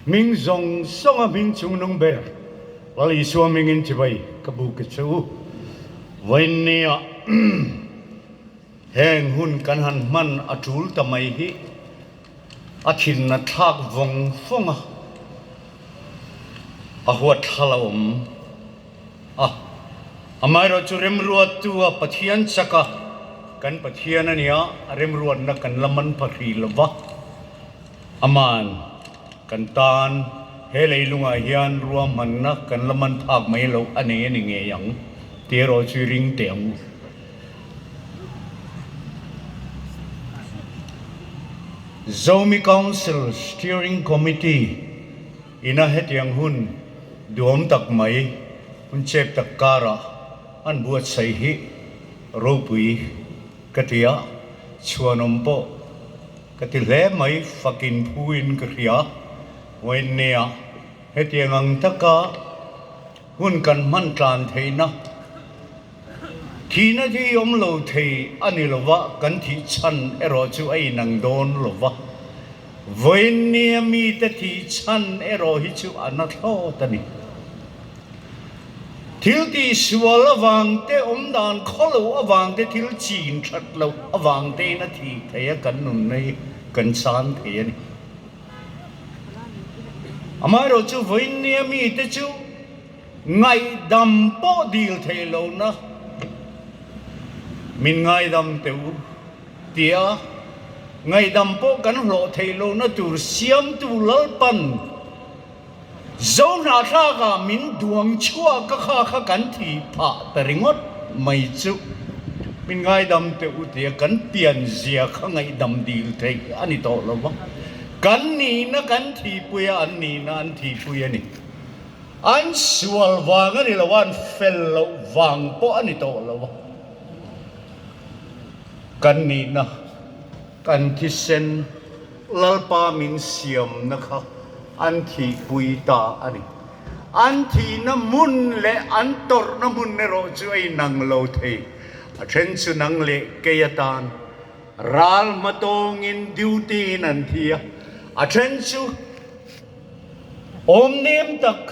Hming zawng zawnga hming chungnung ber Lal Isua hmingin chibai ka buk a che u. Vawiinnia heng hun kan han hman a tul ta mai hi a thinna thlak vawng vawng a, a huatthlal a awm a. Amaherawhchu remruattu a Pathian chak a, kan Pathian a nia, a remruatna kan la man pha hrih lo va. Aman kan tan he leilungah hian ruahmanna kan la man phak mai loh a nei a ni ngei ang tih erawh chu i ring teh ang u. Zomi Council Steering Committee ina hetiang hun duhawm tak mai, hun chep tak karah an buatsaih hi ropui ka ti a, chhuanawm pawh Ka ti hle mai, fakin phuin ka hria. Vawiinnia hetiang ang taka hun kan hman tlan theihna, thihna hi awm lo thei a ni lo va, kan thih chhan erawh chu a inang dawn lo va. Vawiinnia mite thih chhan erawh hi chu a na thlawt a ni. Thil tihsual avang te, awmdan khaw loh avang te, thil chin that loh avang tein a thih thei a, kan nunna hi kan chan thei a ni. Amaherawhchu vawiinnia mite chu ngaihdam pawh dil theih lohna min ngaidam teh u tia ngaihdam pawh kan hlawh theih lohna tur siamtu Lalpan Zohnahthlak ah min duang chhuak ka kha kha kan thih phah ta ringawt mai chu min ngaidam teh u tia kan pian zia kha ngaihdam dil theih a ni tawh lo va, kan nihna kan thihpui a, an nihna an thihpui a ni. An sual vang a ni lo a, an fel loh vang pawh a ni tawh lo va, kan nihna kan thisen Lalpa min siamna kha an thihpui ta a ni. An thihna hmun leh an tawrhna hmun erawh chu a inang lo thei. A then chu nang leh kei atan ral hmatawngin duty in an thi a, a then chu awmnem tak,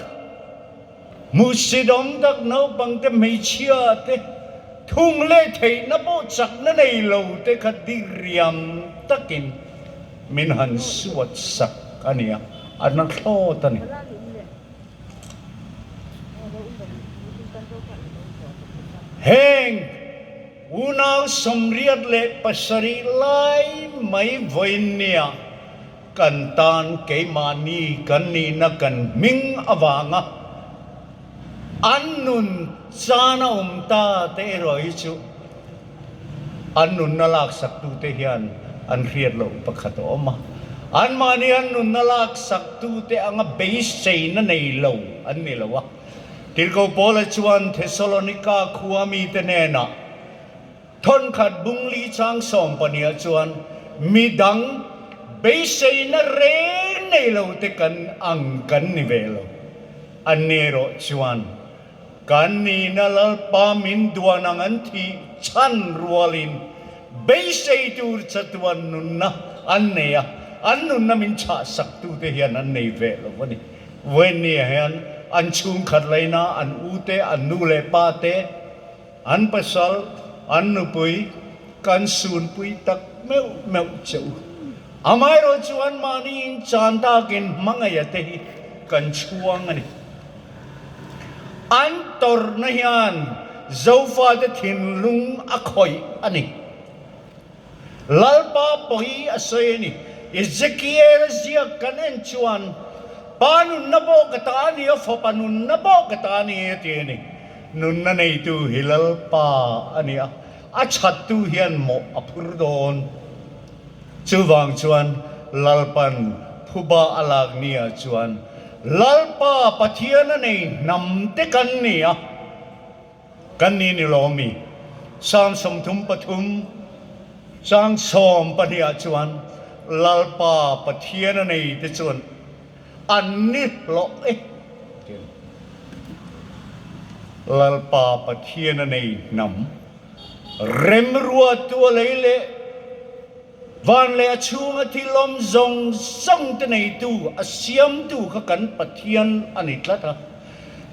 Hmuhsidawm tak naupangte hmeichhia te thung leh theihna pawh chakna nei lo te kha diriam takin min han suat sak a nia, a na thlawt a ni. Heng unau 87 lai mai vawiin nia Kan tan keimahni kan nihna kan hming avanga an nun chan a awm ta te erawh hi chu an nunna laksaktute hian an hriat loh pakhat a awm a. Anmahni an nunna laksaktute anga beiseina nei lo an ni lo a. Tirhkoh Paula chuan Thesalonika khua mite hnenah, Thawnkhat bungli chang sawmpahnih ah chuan midang beiseina reng nei lo te kan ang kan ni ve lo. An ni erawh chuan kan nihna Lalpa min duan ang an thih chhan rualin beisei tur chatuan nunna an nei a, an nunna min chhahsak tute hian an nei ve lo a ni. Vawiinni ah hian an chhungkhat laina an u te, an nu leh pa te, An pasal, an nupui kan sunpui tak meuh meuh che u. Amaherawh chu anmahni in chan takin hmangaih a te hi kan chhuang a ni. An tawrhna hian Zofate thinlung a khawih a ni. Lalpa pawi a sawi a ni. Ezekiel ziak kan en chuan, Pa nunna pawh ka ta a ni a, fapa nunna pawh ka ta a ni a ti a ni. Nunna neitu hi Lalpa a ni a, a chhattu hian mawh a phur dawn. Chuvang chuan Lalpan phuba a lak ni ah chuan Lalpa Pathian a nei hnam te kan ni a. Kan ni ni lawmi Psalm 33 chang 12 ah chuan Lalpa Pathian a nei te chuan an ni hlawh e ti a ni. Lalpa Pathian a nei hnam remruatu a lei leh. Van leh a chhunga thil awm zawng zawng te neitu, a siamtu kha kan Pathian a ni tlat a.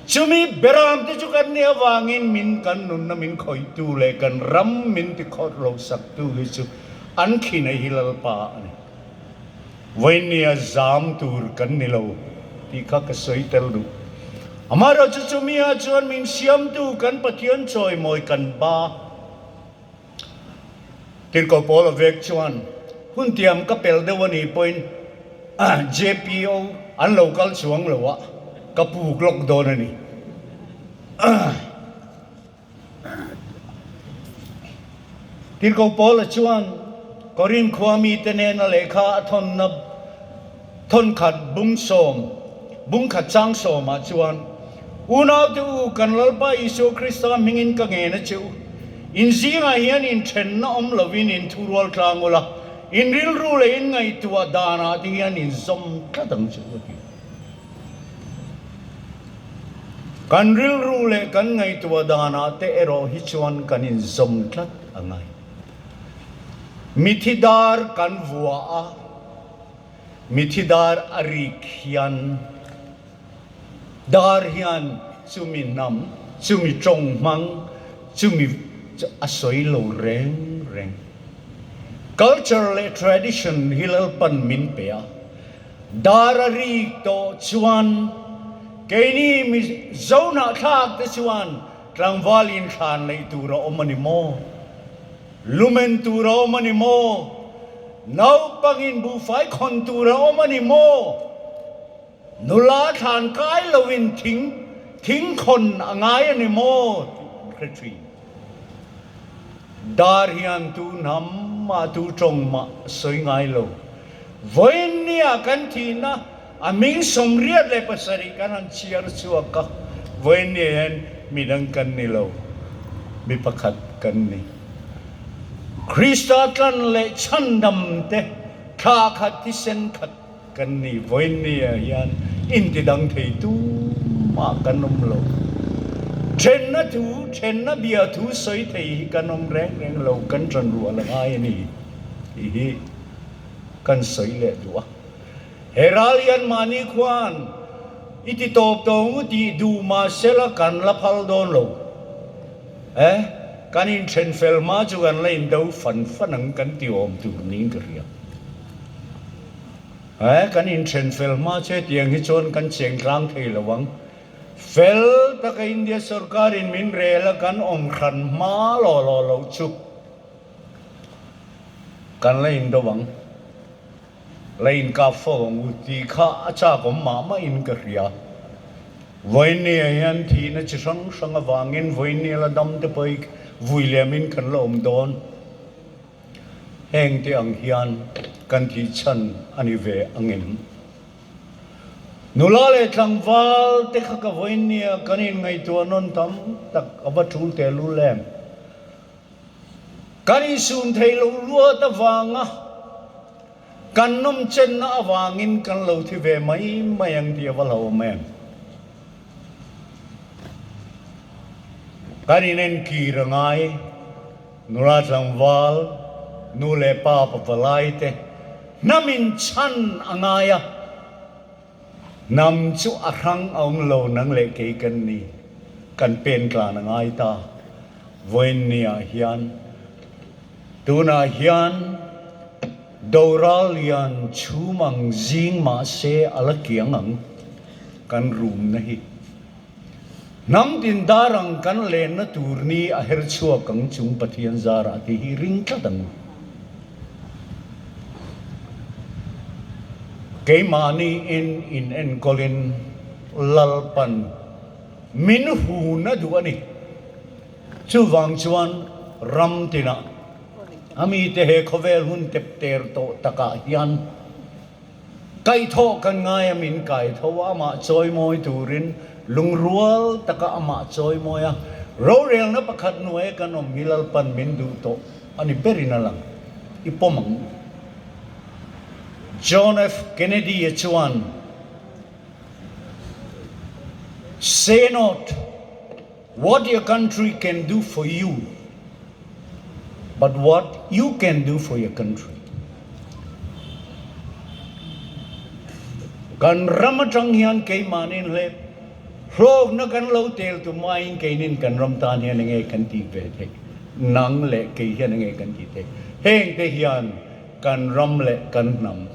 Chumi beram te chu kan nih avangin min kan nunna min khawihtu leh kan ram min tikhawrh lo saktu hi chu an khinei hi Lalpa a ni. Vawinia zam tur kan ni lo tih kha ka sawi tel duh. Amaherawhchu chumi ah chuan min siamtu kan Pathian chawimawi kan ba. Tirhkoh Paula vek chuan hun tiam ka pel deuh a nih pawhin JPO an lo kal chuang lo a, ka puk lawk dawn a ni. Tirhkoh Paula chuan Korin khua mite nena lehkha a thawnna Thawnkhat bungsawm, bungkhat changsawmah chuan, Unaute u, kan Lalpa Isua Krista hmingin ka ngen a che u. In zingah hian inthenna awm lovin in thurual tlang ula, in rilru leh in ngaihtuah danah te hian in zawm tlat ang che u a ti. Kan rilru leh kan ngaihtuah danah te erawh hi chuan kan inzawm tlat a ngai. Mithi dar kan vua a. Mithi dar a rik hian dar hian chumi hnam, chumi tawng hmang, chumi chu a sawi lo reng reng. Culture leh tradition hi Lalpan min pe a, dar a rik tawh chuan keini Mizo hnahthlak te chuan tlangval inthlan neih tur a awm a ni maw? Lumen tur a awm a ni maw? Naupangin buhfai khawn tur a awm a ni maw? Nula thlan kai loin thing thing khawn a ngai a ni maw? tih an hre thin. Dar hian tu hnam mah tu tawng mah a sawi ngai lo. Vawiin nia kan thihna a hming 87 kan han chhiar chhuak a, vawiin nia hian midang kan ni lo, mi pakhat kan ni. Krista tlan leh chhandam te thla khat thisen khat kan ni, vawiin nia hian intidang thei tumah kan awm lo. Thenna thu, thenna bia thu sawi thei hi kan awm reng reng lo, kan ṭan rual a ngai a ni tih hi kan sawi leh duh a. He ral hian mahni khuan i ti tawp tawng u tih duh mahsela kan la phal dawn lo. E, kan inthen fel hma chu kan la indo fan fan ang kan ti awm tur niin ka hria. E, kan inthen fel hma chu hetiang hi chuan kan cheng tlang thei lo ang. Fel taka India sorkarin min rel a kan awm hran hma law law loh chu kan la indo ang. La inkap fo ang u tih kha a chak awm mah mah in ka hria. Vawinia hian thihna chi hrang hrang avangin vawinia la dam te pawh hi vui lem in kan la awm dawn. Heng te ang hian kan thih chhan a ni ve ang em? Nula leh tlangval te kha ka vawinia kan inngaihtuah nawn tam tak a va tul tehlul em? Kan insum thei lo luat avanga kan nawmchenna avangin kan lo thi ve mai mai ang tih a va hlauhawm em? Kan inenkir a ngai, nula tlangval, nu leh pa pavalai te hnamin chhan a ngai a. Hnam chu a hrang a awm lo nang leh kei kan ni, kan pen tlan a ngai ta. Vawiin ni ah hian tunah hian doral lian chhum ang zing mahse a la kiang ang kan rumna hi. Hnam tin dar ang kan lenna tur ni a her chhuak ang chung Pathian zarah tih hi ring tlat ang u. Keimahni in in enkawlin Lalpan min hun a duh a ni. Chuvang chuan ram tinah a mite he khawvel hun tep ter tawh takah hian Kaihthawh kan ngai a min kaitho a, amah chawimawi turin lungrual taka amah chawimawi a, rorelna pakhat hnuaia kan awm hi Lalpan min duh tawh a ni berin a lang. I pawm ang u. John F. Kennedy-a chuan, Say not what your country can do for you, but what you can do for your country. Kan ram atang hian keimahnin hlep hlawkna kan lo tel tum aiin keinin kan ram tan hian enge kan tih ve theih? Nang leh kei hian enge kan tih theih? Hengte hian kan ram leh kan hnam,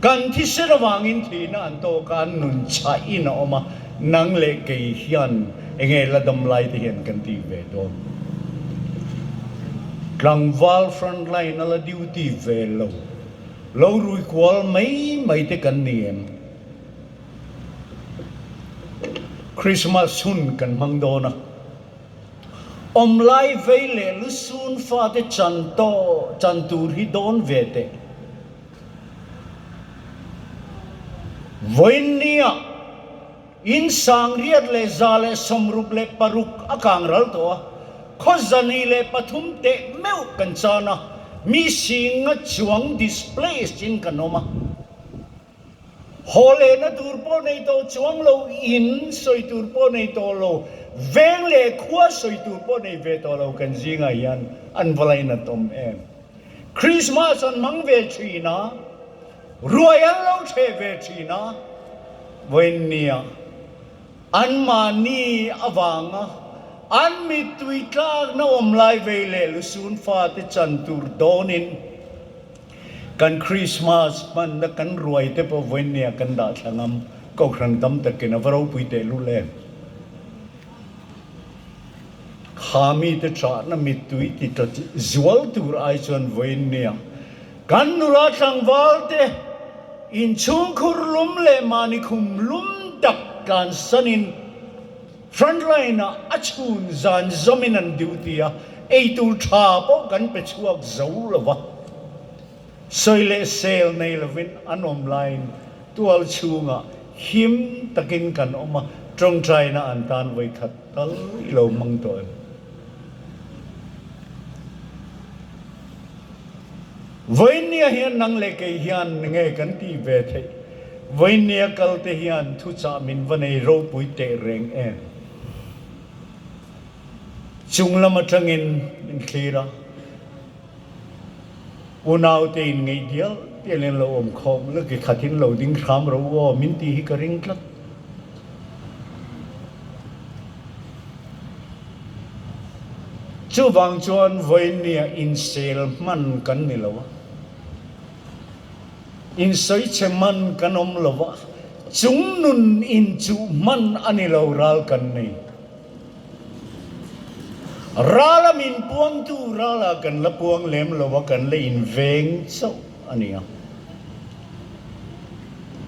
kan thisen avangin thihna an tawk a, an nun chhahin a awm a, nang leh kei hian enge la dam lai te hian kan tih ve dawn? Tlangval frontline a la duty ve lo. Lo rui kual mai mai te kan ni em? Christmas hun kan hmang dawn a, awm lai vei leh lusun fate chan tawh chan tur hi dawn ve teh. Vawiinnia In 1166 a kang ral tawh a, khaw 103 teh meuh kan chan a, mi singa chuang displaced in kan awm a. Haw lehna tur pawh nei tawh chuang lo, in sawi tur pawh nei tawh lo, veng leh khua sawi tur pawh nei ve tawh lo kan zingah hian an va lainat awm em. Christmas an hmang ve thin a. Ruai an lo ṭheh ve ṭhin a, vawiinnia anmahni avanga an mittui tlakna awm lai vei leh lusun fate chan tur dawnin kan Krismas hmanna kan ruai te pawh vawiinnia kan dah thla ngam Kohhran tam takin a va ropui tehlul em. Kha mite ṭahna mittui ti tla zual tur ai chuan vawiinnia Kan nula tlangval te inchhungkhur lum leh mahni khum lum tak tlansanin frontline ah a chhun zan zawmin an duty a, eitur tha pawh kan pe chhuak zo lo va, sawi leh sel nei lovin an awm laiin tual chhungah him takin kan awm a, tawngtaina an tan vawikhat tal i lo hmang tawh em? Vawiinnia hian nang leh kei hian nge kan tih ve theih? Vawiinnia kal te hian thuchah min va nei ropui teh reng em? Chung lam atangin min thlir a, unaute in ngeih dial dialin lo awm khawm la ke khatin lo ding hram ro aw min tih hi ka ring tlat. Chuvang chuan vawinia insel hman kan ni lo a, insawichhe hman kan awm lo a, chung nun inchuh hman a ni lo ral kan nei. Rala min puangtu rala kan la puang lem lo a, kan la inveng chauh a ni a.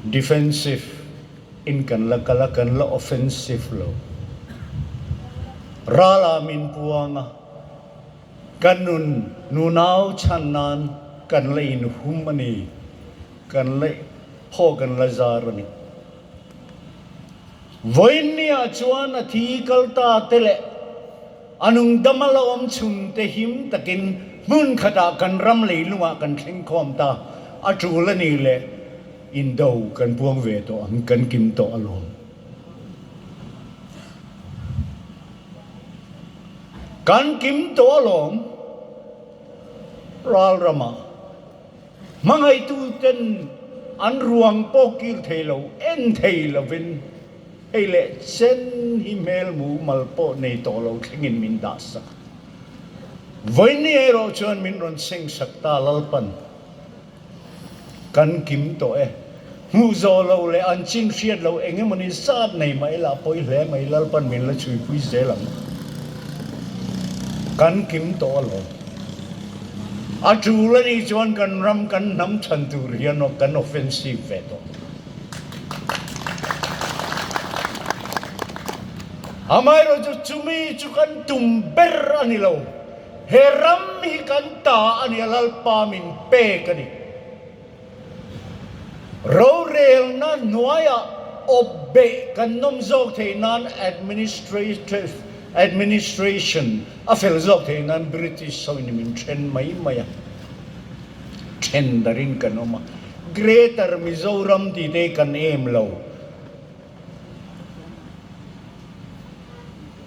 Defensive. In kan la kal a, kan la offensive lo. Ral ah min puang a, kan nun nunau chhan nan kan la in hum a ni, kan la phaw kan la zar a ni. Vawiinni ah chuan a thi kal ta te leh a nungdam a la awm chhun te him takin hmun khatah kan ram leilungah kan thleng khawm ta, a tul a ni le. Indo kan puang ve tawh ang, kan kim tawh alawm. Kan kim tawh alawm. Ral ramah hmangaihtu ten an ruang pawh kir thei lo, en thei lovin hei leh chen hi hmel mumal pawh nei tawh lo thlengin min dah sak. Vawiinni erawh chuan min rawn seng sak ta Lalpan. Kan kim tawh e. Hmuh zawh lo leh an chin hriat lo eng emawni zat nei mah ila pawi hle mai Lalpan min la chhuipui zel ang. Kan kim tawh alawm. A tul a nih chuan kan ram kan hnam chhan tur hian kan offensive ve tawh. Amaherawhchu chumi chu kan tum ber a ni lo. He ram hi kan ta a nia Lalpa min pek a ni. Rorelna hnuaiah awp beh kan nawm zawk theih nan administrative administration a fel zawk theih nan British ho in min then mai mai a, then darin kan awm a. Greater Mizoram tih te hi kan em lo.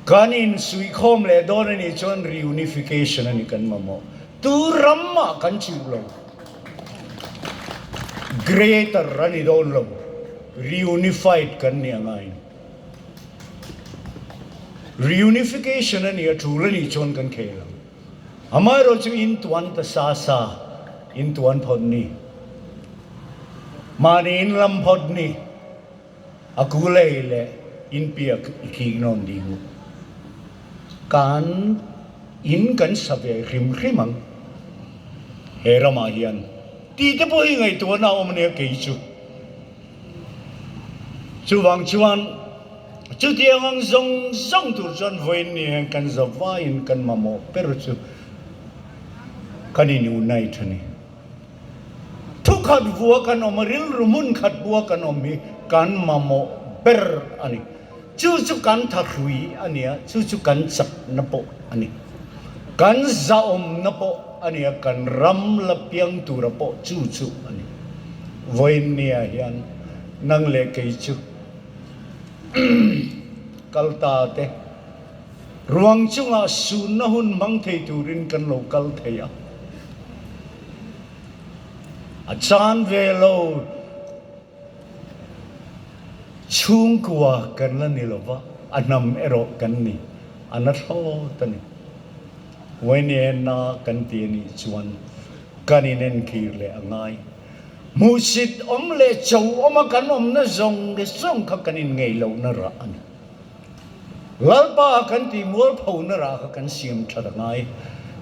Kan insuihkhawm leh dawn a nih chuan reunification a ni kan mamawh. Tu ramah kan chuh lo. Greater a ni dawn lo. Reunified kan nih a ngai. Reunification a nih a tul a nih chuan kan khel ang. Amaherawh chu in tuan ta sa sa, in tuan phawt ni. Mahni in lam phawt ni. A kulei leh in piak i khik nawn ding u. Kan in kan sa ve hrim hrim ang. He ramah hian ti te pawh hi ngaihtuahna a awm ania kei chu. Chuvang chuan chutiang ang zawng zawng tur chuan vawiin ni hian kan za vaiin kan mamawh ber chu kan in unite a ni. Thukhat vua kan awm a, rilru hmun khat vua kan awm hi kan mamawh ber a ni. Chu chu kan thahrui a ni a, chu chu kan chakna pawh a ni. Kan zahawmna pawh a ni a, kan ram la piang tura pawh chu chu a ni. Vawiin nia hian nang leh kei chu kal ta te ruang chungah sunna hun hmang thei turin kan lo kal thei a. A chan ve lo. Chhungkua kan la ni lova, a hnam erawh kan ni. A na thlawt a ni. Uainena kan ti a nih chuan kan inenkhir leh a ngai. Hmuhsit awm leh cho awma kan awmna zawng zawng kha kan inngeih lohna rah a ni. Lalpa kan tih mualphona rah kha kan siam that a ngai.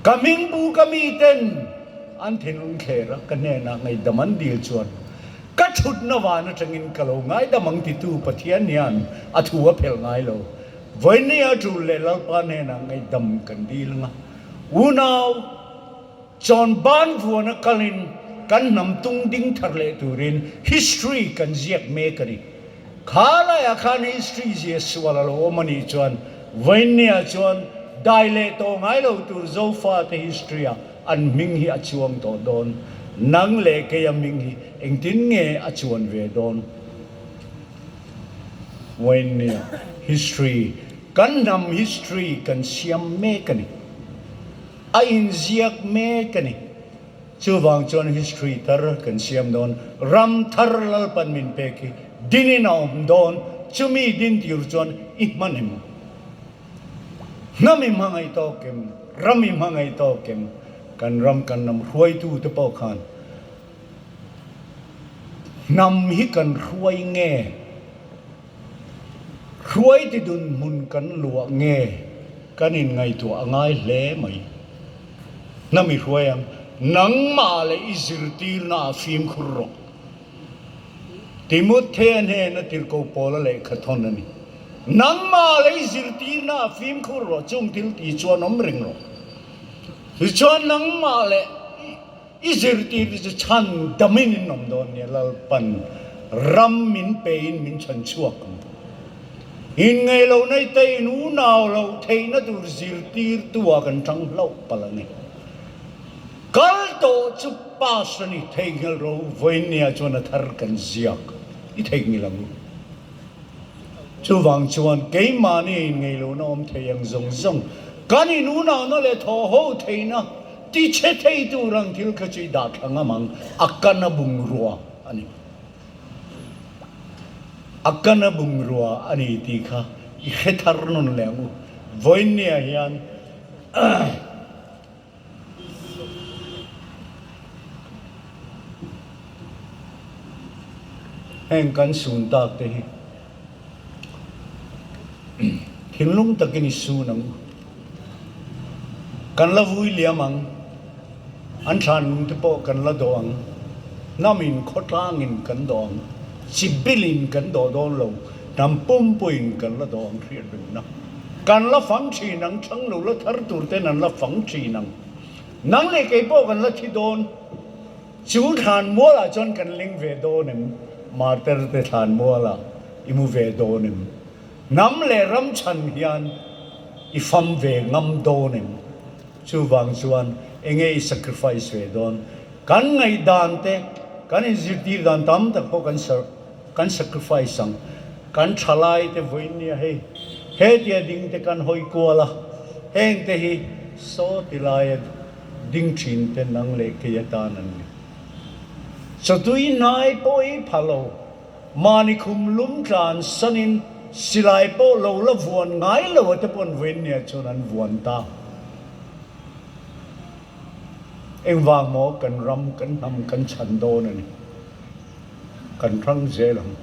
Ka hmingbu ka miten an thinlung thler a, ka hnenah ngaihdam an dil chuan ka thutna van atangin ka lo ngaidam ang titu Pathian hian a thu a phelh ngai lo. Vawinia tul leh Lalpa hnenah ngaihdam kan dil anga unau Chawn ban vuana kalin kan hnam tung ding thar leh turin history kan ziak mek a ni. Kha laiah khan history zia sual a lo awm a nih chuan Vainnia chuan dai leh tawh ngai lo tur Zofate history ah an hming hi a chuang tawh dawn. Nang leh keia hming hi engtin nge a chuan ve dawn? Vainnia history, kan hnam history kan siam mek a ni. A inziak mek a ni. Chuvang chuan history thar kan siam dawn, ram thar Lalpan min pek hi dinin a awm dawn, chumi din tir chuan i hman em? Hnam i hmangaih tawk em? Ram i hmangaih tawk em? Kan ram kan ram hruaitu te pawh khan hnam hi kan hruai nge? Hruaiti dunhmun kan luah nge kan inngaihtuah a ngai hle mai. Hnam i hruai ang, nangmah leh i zirtirna ah fimkhur rawh. Timothea hnena tirhkoh Paula lehkha thawn a ni. Nangmah leh i zirtirna ah fimkhur rawh, chung thil ti chuan awm reng rawh. Tichuan nangmah leh I zirtirte chu chhan damin in awm dawn nia, Lalpan ram min pein min chhan chhuak ang. In ngei lo nei te in unau lo theihna tur zirtirtu ah kan tang hlauh palh a ni. Kal tawh chu pass a ni, theihnghilh ro vawiin chuan a thar kan ziak i theihnghilh ang u. Chuvang chuan keimahni in ngei lohna awm thei ang zawng zawng kan in unauna leh thaw ho theihna Tichhe thei tur ang thil kha chu i dah thla ngam ang, a kana bungrua a ni. A kana bungrua a ni tih kha i hre thar nawn leh ang u. Vawiinnia hian heng kan sun tak te hi Thinlung takin i sun ang u. Kan la vui liam ang. An thlanlung te pawh kan la dawh ang. Hnamin khawtlangin kan dawh ang. Chibilin kan dawh dawn lo. Hnam pumpuiin kan la dawh ang hriat rengna. Kan la fang thin ang. Thlang lo la thar tur ten an la fang thin ang. Nang leh kei pawh kan la thi dawn. Chu thlanmualah chuan kan ling ve dawn em? Marterte thlanmualah i mu ve dawn em? Hnam leh ram chhan hian i fam ve ngam dawn em? Chuvang chuan enge i sacrifice ve dawn? Kan ngaihdan te, kan inzirtir dan tam tak pawh kan kan sacrifice ang. Kan thalai te vawiin nia hei, hetia ding te kan hawi kual a, heng te hi saw ti laia Ding thin te nang leh kei atan an ni. Chawtui hnai pawh i pha lo. Mahni khum lum tlan sanin silai pawh lo la vuan ngai lo a te pawn vawiinniah chuan an vuan ta. Engvang maw kan ram, kan hnam kan chhan dawn a ni. Kan hrang zel ang.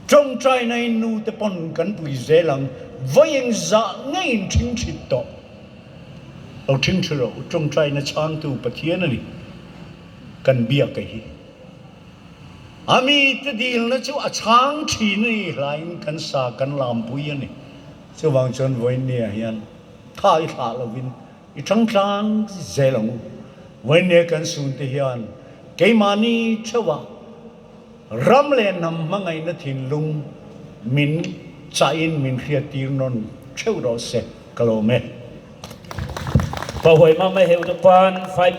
Tawngtaina in nu te pawn kan pui zel ang. Vawi engzah ngeiin ṭhingṭhit tawh. Lo ṭhingṭhi rawh u, tawngtaina chhangtu Pathian a ni. Kan biak a hi. A mite dilna chu a chhang ṭhin a ni hlaiin kan sa kan lampui a ni. Chuvang chuan vawiinniah hian tha i thlah lovin i ṭangtlang zel ang u. Vawiinnia kan sunte hian keimahni theuhah ram leh hnam hmangaihna thinlung min chahin min hriattir nawn theuh rawh se ka lawm e. Pahuaimama heu tu pan 5.